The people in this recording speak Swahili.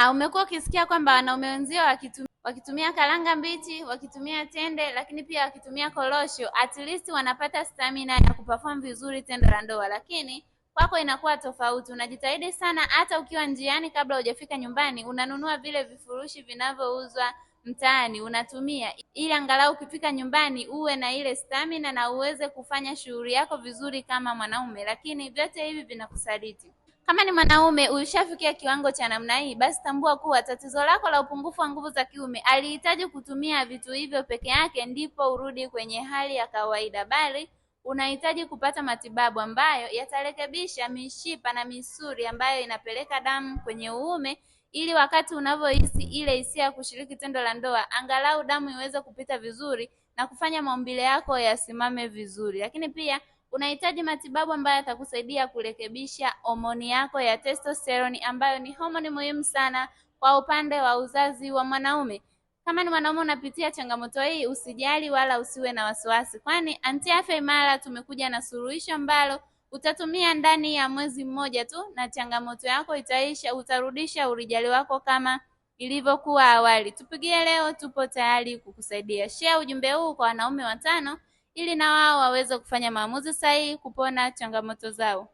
Umekuwa ukisikia kwamba wanaume wenzio wakitumia karanga mbichi, wakitumia tende, lakini pia wakitumia korosho, at least wanapata stamina ya kuperform vizuri tendo la ndoa, lakini kwako inakuwa tofauti. Unajitahidi sana, hata ukiwa njiani kabla hujafika nyumbani, unanunua vile vifurushi vinavyouzwa mtaani unatumia, ili angalau ukifika nyumbani uwe na ile stamina na uweze kufanya shughuli yako vizuri kama mwanaume, lakini vyote hivi vinakusaliti. Kama ni mwanaume ulishafikia kiwango cha namna hii, basi tambua kuwa tatizo lako la upungufu wa nguvu za kiume alihitaji kutumia vitu hivyo peke yake ndipo urudi kwenye hali ya kawaida, bali unahitaji kupata matibabu ambayo yatarekebisha mishipa na misuli ambayo inapeleka damu kwenye uume, ili wakati unavyohisi ile hisia ya kushiriki tendo la ndoa, angalau damu iweze kupita vizuri na kufanya maumbile yako yasimame vizuri. Lakini pia unahitaji matibabu ambayo yatakusaidia kurekebisha homoni yako ya testosterone ambayo ni homoni muhimu sana kwa upande wa uzazi wa mwanaume. Kama ni mwanaume unapitia changamoto hii, usijali wala usiwe na wasiwasi, kwani Anti Afya Imara tumekuja na suluhisho ambalo utatumia ndani ya mwezi mmoja tu na changamoto yako itaisha, utarudisha urijali wako kama ilivyokuwa awali. Tupigie leo, tupo tayari kukusaidia. Share ujumbe huu kwa wanaume 5 ili na wao waweze kufanya maamuzi sahihi kupona changamoto zao.